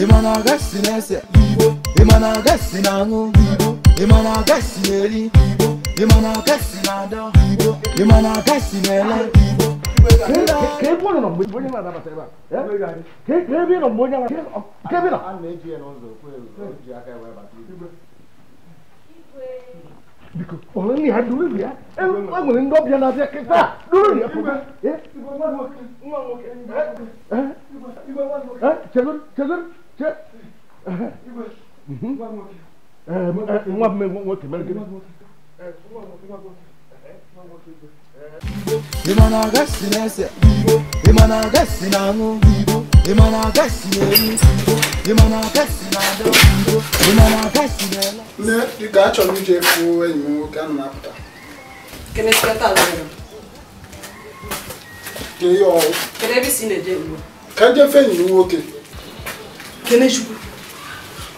Ịma na gasi na-ese, ịma na gasi na-aṅụ, ịma na gasi na-eri, ịma na gasi na-adọ, ịma na gasi na-ele. Ka ebe ọ nọ mgbe onye na-anabata ebe a? Ka ebe ị nọ mgbe onye ka ebe ị nọ? A na-eji ya n'ụzọ ji aka wee bata igwe. Biko, kpọrọ nne ha duru ya. E nwere ndị ọbịa na-abịa kịta. Duru ya pụta. Nwa nwoke. Chegoro, chegoro, che. Nwa m nwoke mere gịnị? Ịma na gasi na-ese, ịma na gasi na-aṅụ, ịma na gasi na-eri, ịma na gasi na-adọ, ịma na gasi na-ele. Nne, dịka achọrọ m ije fụ enyi m nwoke a na-apụta. Kedu ebe isi na-eje ugbu a? Ka m jee enyi m nwoke. Kenechukwu,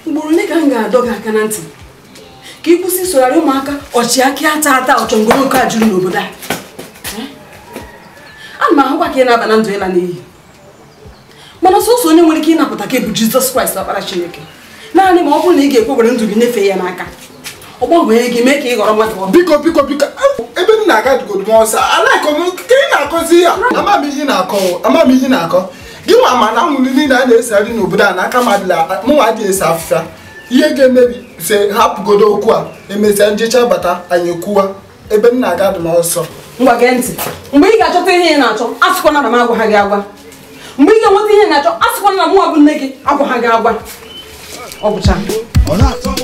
ugboro ole ka m ga-adọ gị aka na ntị ka ị kwụsị isogharị ụmụaka ọchịakị ata ata ọchọngoloko a juru n'obodo a? Ana m ahụkwa ka ị na-aba na ndụ ịla n'iyi, mana sọsọ onye nwere ike ịnapụta ka bụ Jizọs Kraịst ọkpara Chineke, naanị ma ọ bụrụ na ị ga-ekwe were ndụ gị nyefee ya n'aka, ọ gbanwee gị mee ka ị ghọrọ mmadụ. Biko biko biko, ebe m na-aga dịgodu m ọsọ alaikọ m ka ị na-akọzi ya. Ama m ihe na-akọ, ama m ihe na-akọ. Gị nwa ma na anwụrụ niile a na-esegharị n'obodo a n'aka m adịla mụnwa adịghị ese afịfịa. Ihe ga-emebi se hapụgodo okwu a, emesịa njecha bata anyị ekwuwa. Ebe m na-aga dị m ọsọ. Ngwa gee ntị, mgbe ị ga-achọta ihe ị na-achọ asịkwana na m agwa gị agwa. Mgbe ị ga-enweta ihe ị na-achọ asịkwana na mụnwa bụ nne gị agwa ha gị agwa. Ọ gwụcha. Ọ na-atọ m,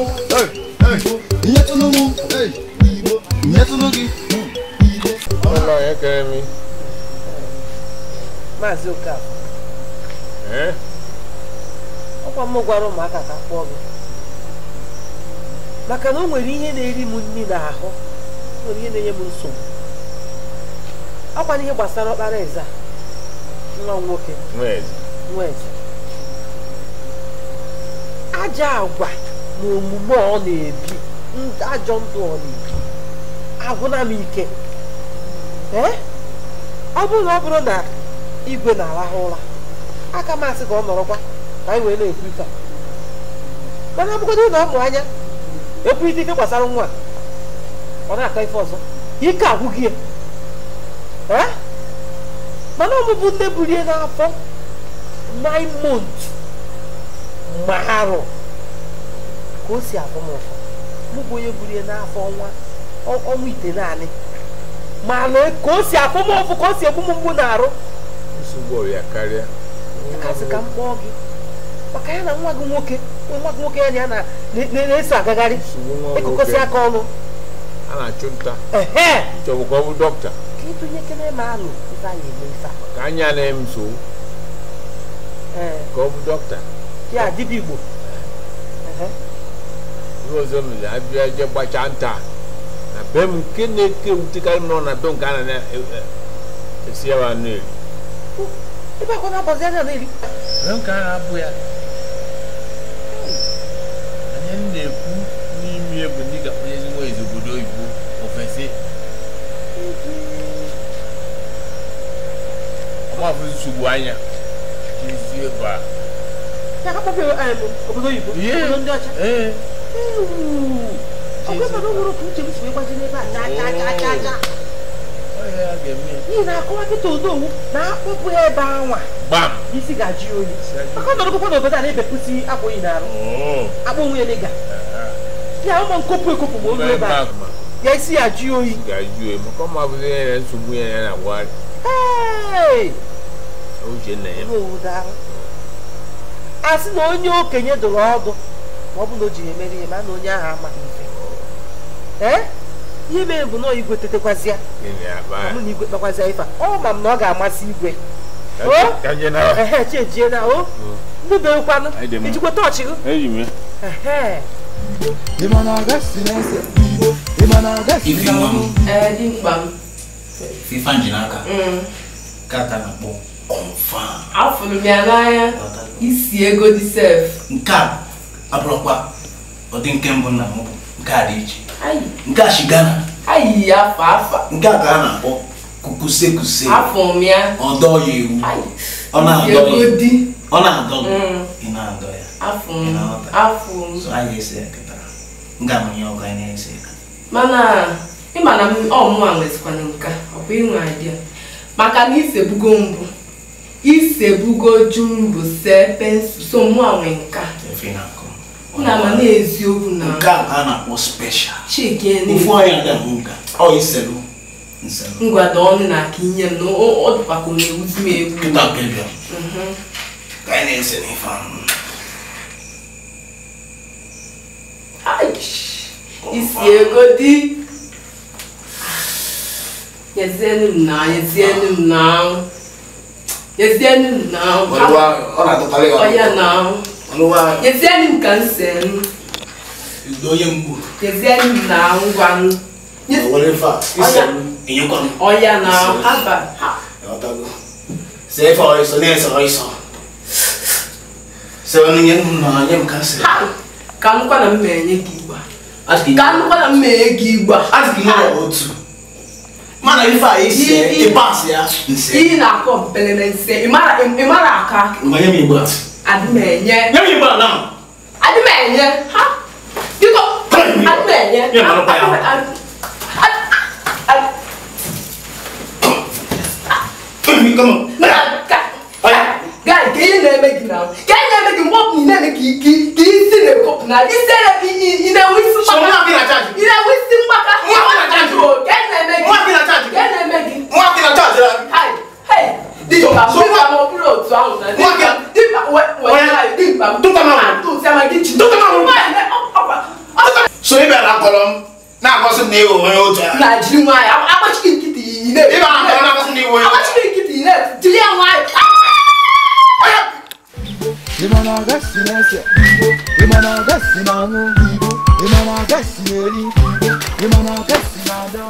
nyetụnụ m, nyetụnụ gị. Maazị Okafor, ọkwa m gwara ụmụaka ka kpọọ gị maka na o nwere ihe na-eri m nri n'ahụ, o nwere ihe na-enye m nsogbu. Ọkwa n'ihe gbasara ọkpara eze a, nwa nwoke nwa eze, ajọ agwa na omume ọ na-ebi, ajọ ndụ ọ na-ebi agwụna m ike. Ee, ọ bụrụ na igwe na-arahụ ụra, aka m asị ka ọ nọrọkwa ka anyị wee na-ekwu ife a, mana ọ bụgodị na ọ mụ anya ekwu ife gbasara nwa ọ na-aka ife ọzọ, ike agwụghị ya. Ee, mana ọmụbụ nne burie n'afọ 9 months marụ ka o si afọ m ụfọ. Mụ bụ onye burie n'afọ ọnwa ite naanị, ma lee ka o si afọ m ụfụ, ka o si egbu m mgbu n'arụ. Nsogbu ọrịa karịa. Kasị ka m kpọọ gị maka ya na nwa gị nwoke, nwa gị nwoke ya na na-eso agagharị ekokọsị aka ọnụ. A na-achụ nta. Chọbụ ka ọ bụ dọkịta. Ka ịtụnye kene ma alụ ife anyị eme ife a. Ka anya na-eme nsogbu. Ka ọ bụ dọkịta. Ya dibịa Igbo. Ihe ọzọ mere abịa je gbachaa nta na be m nke na-eke ewutekarị m nọ na be m ka a na-esi ya anụ eri. Ebe akwa na-abọzi anya na-eri. Be m ka a na-abụ ya. Anyị na-ekwu n'ime bụ ndị ga-akpọnyezi nwa eze obodo oyibo ofesi. Ọmafụ nsogbu anya n'ezi ebe a. Ya ka kpọpụ obodo oyibo, obodo ndị ọcha. Ọkwa mana o nwere ka uche m si wee gbaji n'ebe a chaa chaa chaa chaa chaa. N'ihi na akọwa kịta odowu na-akpọpụ ya ebe anwa. Gbam! Isi ga-ajụ oyi. Maka ọ nọrọgokwa n'obodo a na-ebepụsị akwa oyi n'arụ. Akpọ onwe ya n'ịga. Ya ụmụ nkopụ ekopụ ma olu ebe a. Ya isi ya ajụ oyi. Ga-ajụ oyi maka ọ ma bụzi ya nsogbu ya na-agwagharị. Uche nna ya. A sị na onye okenye dụrụ ọdụ ma ọ bụ na o ji emere ihe ma na onye ahụ amaghị ife. Ee, ihe mere bụ na igwe tetekwazịa mụ na igwe kpakwazịa ife a, ọ ma m na ọ ga-amasị igwe. Ehe, chi ejie na o ndị bekwanụ ijikwa tọọchị gị. Ehe. Ịma na gasi na-ese, ịma na gasi na-aṅụ. Dimkpa m. Fifa nji n'aka. Kata na-akpọ confirm. Afụrụ m ya n'anya isi ego dị sef. Nke a abụrụkwa ọ dị nke mbụ na mbụ, nke a dị iche. Nke a shi Ghana. Ayi afa afa. Nke a ka a na-akpọ kukuse kuse. Afọ m ya. Ọdọ ya ewu. Ọ na-adọ ya. Ọ na-adọ. Ị na-adọ ya. Afụ m. So anyị ga-ese ya kịta. M ga-amụnye ọkụ anyị na-ese ya. Mana ịma na ọmụma nwezikwana nka ọkwa inwe idea. Maka na isebugo mbụ. Isebugo ju mbụ see pensụl so mụa nwe nka. Una ma na-eziokwu na nke a ka a na-akpọ special. Chike ofu onye ada ahụ nka. Ọ iselu. Ngwado ọnụ na aka inye m na ọ dịkwa ka ọ na-ewuzi m egwu. Kịta nke bịa. Ka anyị na-ese n'ife ahụ. Isi ego dị. Nyezienụ m na, nyezienụ m na. Nyezienụ m na. Ọ na-atụkarị ya. Ọ ya na. Nyezienụ m ka m see m. Onye mgbu. Nyezienụ m na ngwa m. Ọya na haba. See ife ọyịsọ na-ese ọyịsọ. See ọnụ nye m na nye m ka m see. Ka nnukwu na m enye gị igba. Ka nnukwu na m enye gị igba. Asị gị nwere otu. Mana ife a ise ịpas ya. Ị na-akọ mpele na nse. Ị mara aka. Ngwa nye m igba. Adị m enye. Nye m igba na. Adị m enye. Ha? Biko. Adị m enye. Nye m alụkwa ya. Come on. Guy, ka ihe na-eme gị na ka ihe na-eme gị mgbe ọ bụla ị na-eme ka isi na-ekopụ na isi ị na-enwe isi mgbaka. Ị na-enwe isi mgbaka. Ka ihe na-eme gị. Ka ihe na-eme gị. Hey, dimkpa ma ọ bụrụ otu ahụ na dimkpa dimkpa So ị bịara akọrọ m na-akọsị m na ịwụ onye otu ahụ. Na jiri nwayọ agbachighị nkịtị ị na-ị bịara akọrọ na-akọsị m na ịwụ onye otu ahụ. Agbachighị nkịtị ị na jiri ya nwayọ. Ịmana gasi na-ese, ịmana gasi na-aṅụ, ịmana gasi na-eri, ịmana gasi na-ada,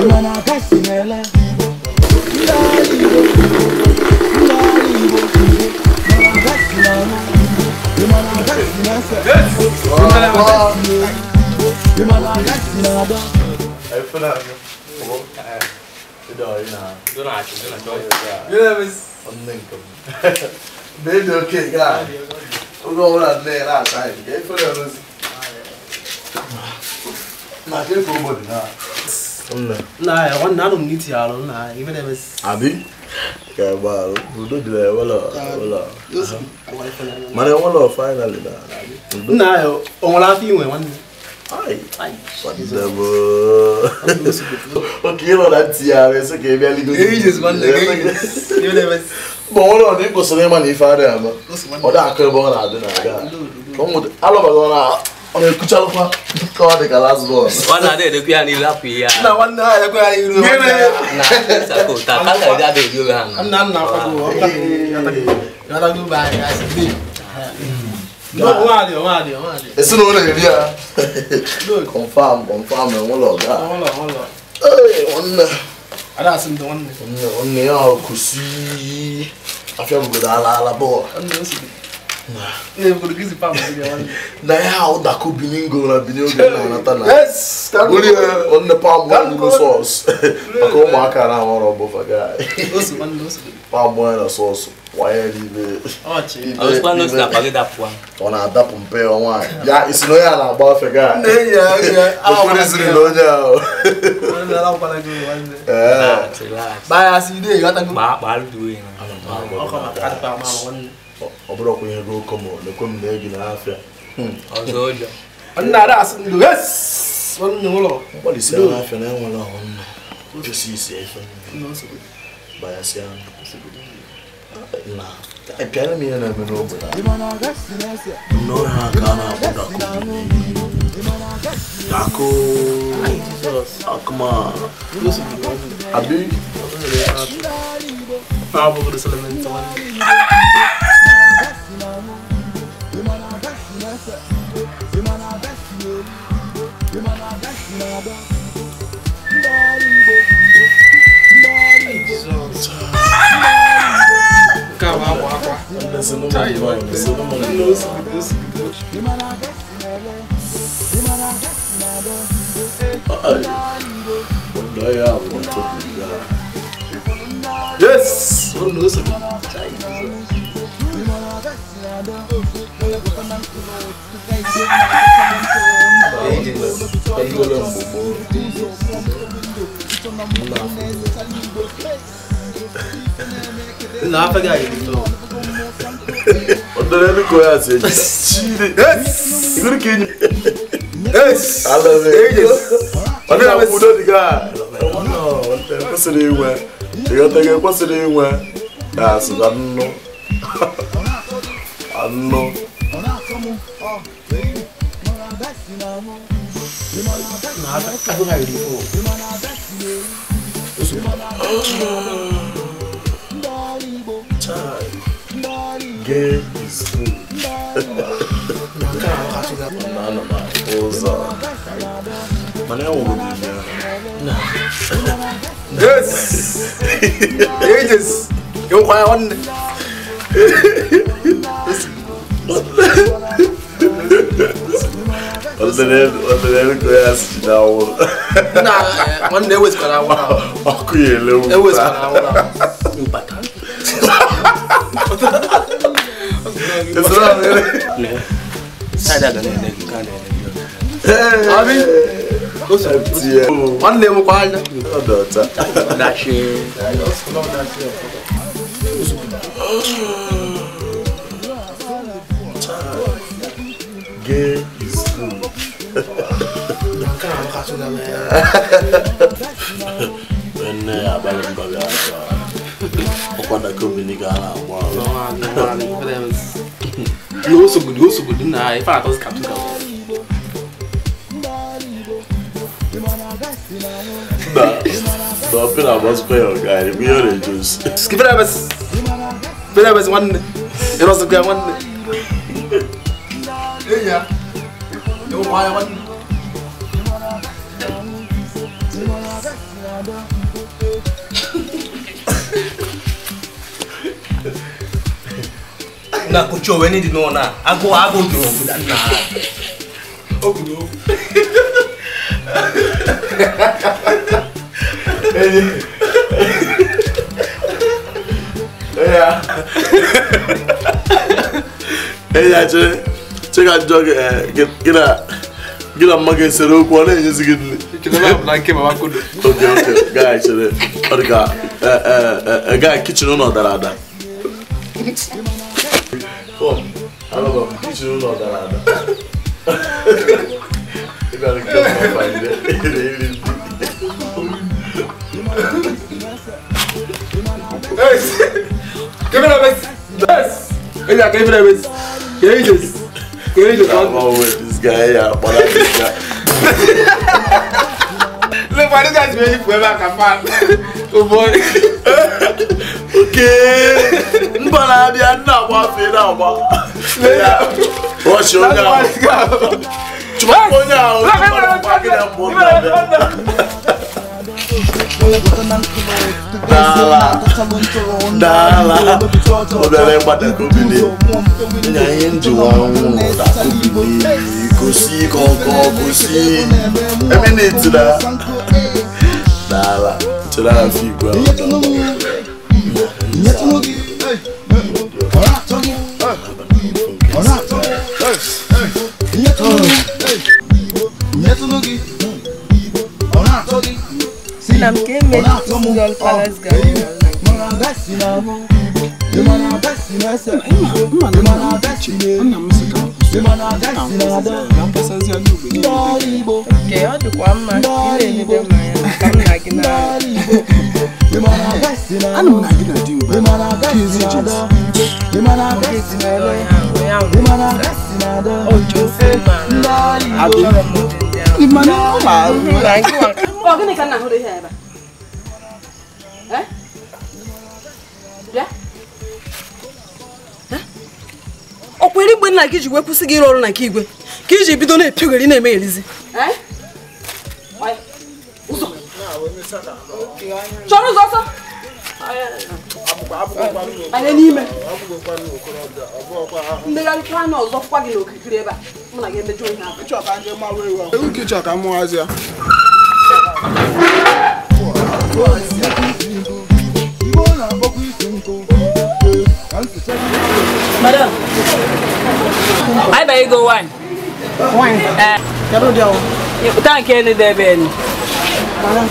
ịmana gasi na-ele. Ndị agha Igbo, ndị agha Igbo, ịmana gasi na-aṅụ, ịmana gasi na-ese, ịmana gasi na-eri, ịmana gasi na-ada. Baby, okay, guy. We're going to lay last night. Okay, for the na ke for body na. Na, I want na no need to alone na. Even if Abi. Ke ba, udo dire wala wala. Man wala finally na. Na, o wala fi nwe wan. Ai. Ai. Okay, no that tia, so ke be ali go. Eh, just one leg. Even if But what on you go so man if I am. Or that ka bo na do na ga. Come alo on a kuchalukwa ka ọ dị ka last born. One na dey dey ni lapu ya. Na one na dey kwa iru. Na sa ko ta ka ga dey do ha. Na na kwa go. Na go ba ya si. No wa dey wa dey wa dey. Esi no na eri ya. Confirm confirm na wolo ga. Wolo wolo. Eh wonna. Ada asim do wonna. Wonna ya kusi. Afia mgo da ala ala bo. Na ya ụdako biningo na biningo na-anata na. Yes. Only on the palm oil no sauce. Maka ụmụaka na amara ọbụfa guy. Palm oil na sauce. Why ibe? Ọ na-adapụ mpe nwaanyị. Ya isi na onye a na-agba afe guy. Okpere siri na onye ahụ. Ọ bụrụkwa ihe go komo na-ekwe m na egi na afịa. Mgbalịsị ya n'afịa na enwere ọhụ nna. Jesi isi efe. Bayasịa. Na pịara m ihe na-eme n'ogbe na. Nnọọ ha ka a na-akpọ dako. Dako. Akuma. Abi. Yes! Game is good. Yes. Ages. You want Gay is good. Na kucho weni di no na ago ago do na ogudo eh eh che che ga jog gira gira mage sero ko na yezi gidni okay okay guys orga guy kitchen no darada. Come, I don't know. Kitchen no darada. You gotta come and find it. Give it up, yes. Give it up, yes. This guy, yeah, but this guy. Look, why this guy's really forever can. Oh boy. Okay. But I'm not walking now. What's your name? Dala, obere gbada kobili. Nya ihe njiwa nwụ da kobili. Gosi kọkọ gosi. Emi na-etira. Dala, chere afọ igwe. Nam ke me Royal Palace Garden. Okay, ọ dịkwa mma ị na-elede m anya ka m na gị na Ana m na gị na di ugbu a. Kizi Jesi. Ọ gịnị ka nna hụrụ ihe ebe a? Bịa. Ọ kwere igbe nna gị ji wee kwụsị gị ịrụ ọrụ na nke igwe ka iji bido na-epigheri na-emegherizi. Ụzọ. Chọrọ ụzọ ọsọ. Banye n'ime. Mmegharịkwa anya ọzọ kwa gị n'okirikiri ebe a. Mụ na gị emejọ ihe ahụ. Ịchọ ka mụ hazie. Madam, I buy go wine. Wine? Thank you, Debbie. Madam.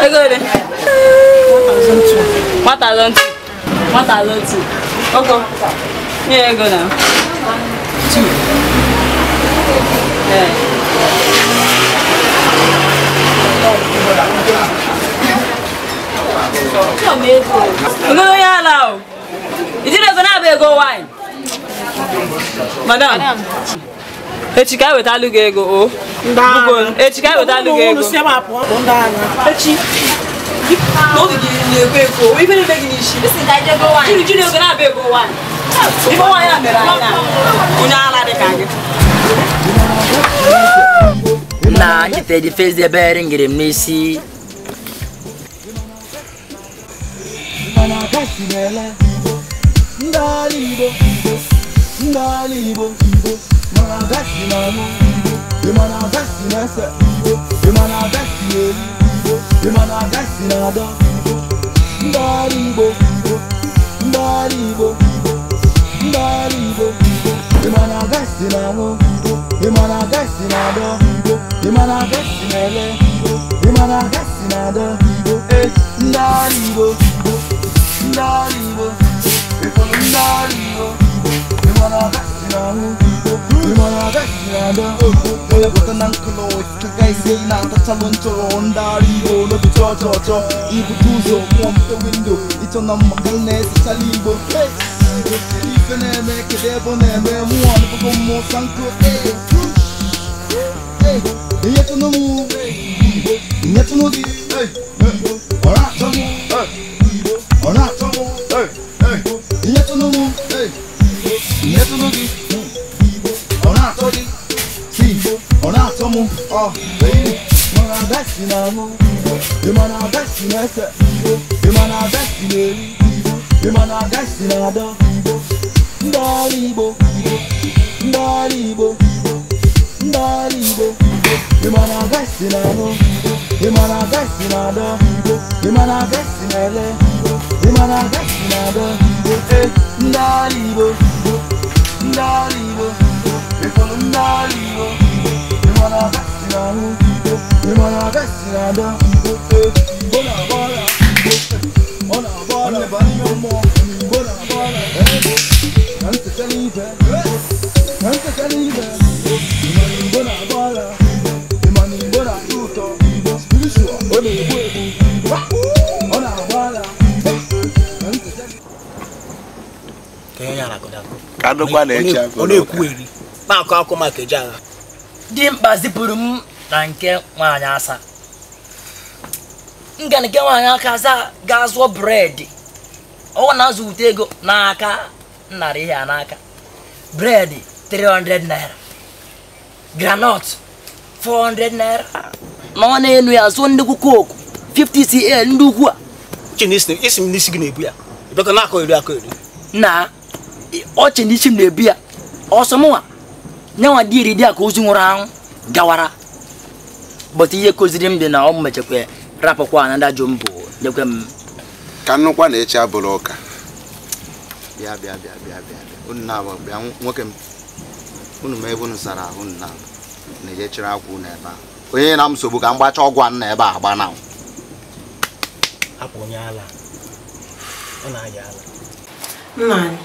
Ego ole? 1,200. 1,200. Okay. Here you go now. 2. Yeah. Go wine. Madam. Echi ka wetalu gị ego o. Echi ka wetalu gị ego. Echi. N'oge gị na-ekwo ekwo, ife na-eme gị n'isi. Jiri jiri ego na-abịa ego wine. Ife nwaanyị a mere anyị na onye ala dị ka gị. Na ife dị face ebe ringiri m n'isi. Dimkpa zipụrụ m na nke nwaanyị asa. Nga nke nwaanyị aka asa gaa zụọ bread. Ọ na-azụ ute ego n'aka narị ihe a n'aka. Bread 300 naira. Groundnut 400 naira. Nọ n'elu ya zụọ nnukwu coke 50 cl ndị ukwu a. Isi m n'isi gị na-ebu ya. Ịbịakọ na-akọ eri akọ eri. Na ọchị n'isi m na-ebu ya. Ọsọ mụnwa nyanwa dị iri dị a ka ozu nwụrụ anwụ gawara. But ihe kụziri m dị na ọ mechekwa rapụkwa na ndị ajọ mbụ nyekwe m. Ka nnukwu na-eche abụrụ ụka. Bịa bịa bịa bịa bịa. Unu na-abụ bịa nwoke m. Unu ma ebe unu sara ahụ unu na-abụ. Na-eje chịrị akwa unu ebe a. Onye na m nsogbu ka m gbacha ọgwụ a nna ebe a agba na. Hapụ onye ala. Ọ na-aya ala. Nna anyị,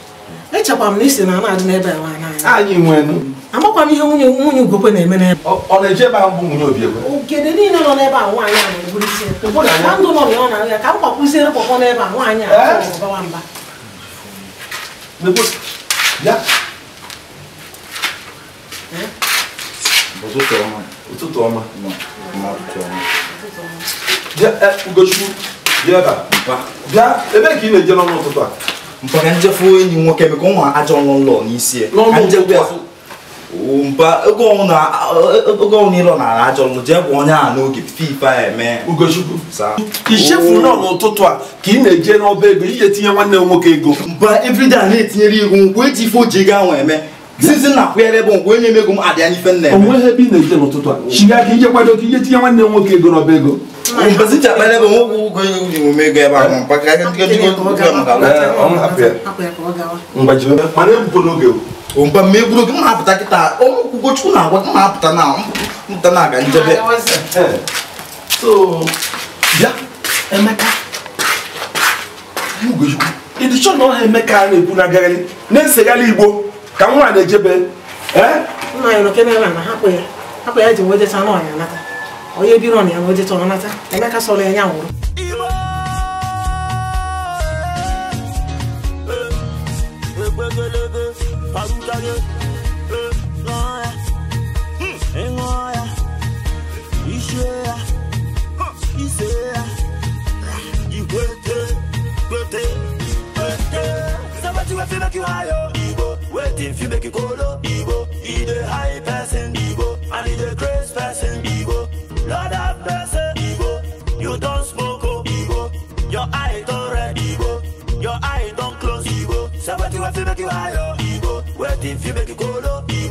echekwa m na isi na ana-adị n'ebe a nwaanyị. Anyị nwenu. Amakwa m ihe nwunye Ugokwe na-eme n'ebe. Ọ na-eje ebe ahụ bụ nwunye Obiekwe? Ogede niile nọ n'ebe a nwaanyị a na-eburu isi ya. Na ndụ nọ na ọ na-arịa ka m gbakwuziere pọpọ n'ebe a nwaanyị a bawa mba. Ya. Ụtụtụ ọma. Ụtụtụ ọma. Bịa, Ugochukwu, bịa ebe a. Bịa, ebe ka ị na-eje n'ọnụ ụtụtụ a? Mpa ka njefu enyi nwoke meka ụmụ ajọ nlọ n'isi ya. Mpa oge ọnwụ n'ịlọ na ajọ nlọ jee gwa onye a n'oge fifa a eme. Ugochukwu, i chefuru nọ n'ụtụtụ a ka ị na-eje n'ọba ego ije tinye nwanne m nwoke ego. Mpa everyday a na-etinyere ihu mgbe eji ife o ji ego ahụ eme. Since na kwere ebe ngwe onye mego m adị anya ife nna eme. Onwe ebe ị na-eje n'ụtụtụ a. Chiga ka ije kwado ka ije tinye nwanne m nwoke ego n'ọba ego. Mbazị chakpara ebe nwoke ụgwọ ego ji omume ego ebe ahụ maka ego maka mana ebubo n'oge o. Mgbe m egburu oge m na-apụta kịta Ugochukwu na-agwa m na-apụta na mpụta na aga njebe. So bịa Emeka Ugochukwu ịdị chọ na ọha Emeka a na-ekwu na agagharị na-esegharị Igbo ka nwa na-ejebe nna ya nọkene na hapụ ya hapụ ya ji wejecha na ọnya nata onye biri ọnya na ojecha ọ nata Emeka sọrọ ya nya nwụrụ. Waiting for make you colo Igbo, he the high person Igbo, and he the crazy person Igbo. Lord have mercy Igbo, you don't smoke oh Igbo, your eye don't red Igbo, your eye don't close Igbo. So waiting for make you high oh Igbo, waiting for make you colo Igbo.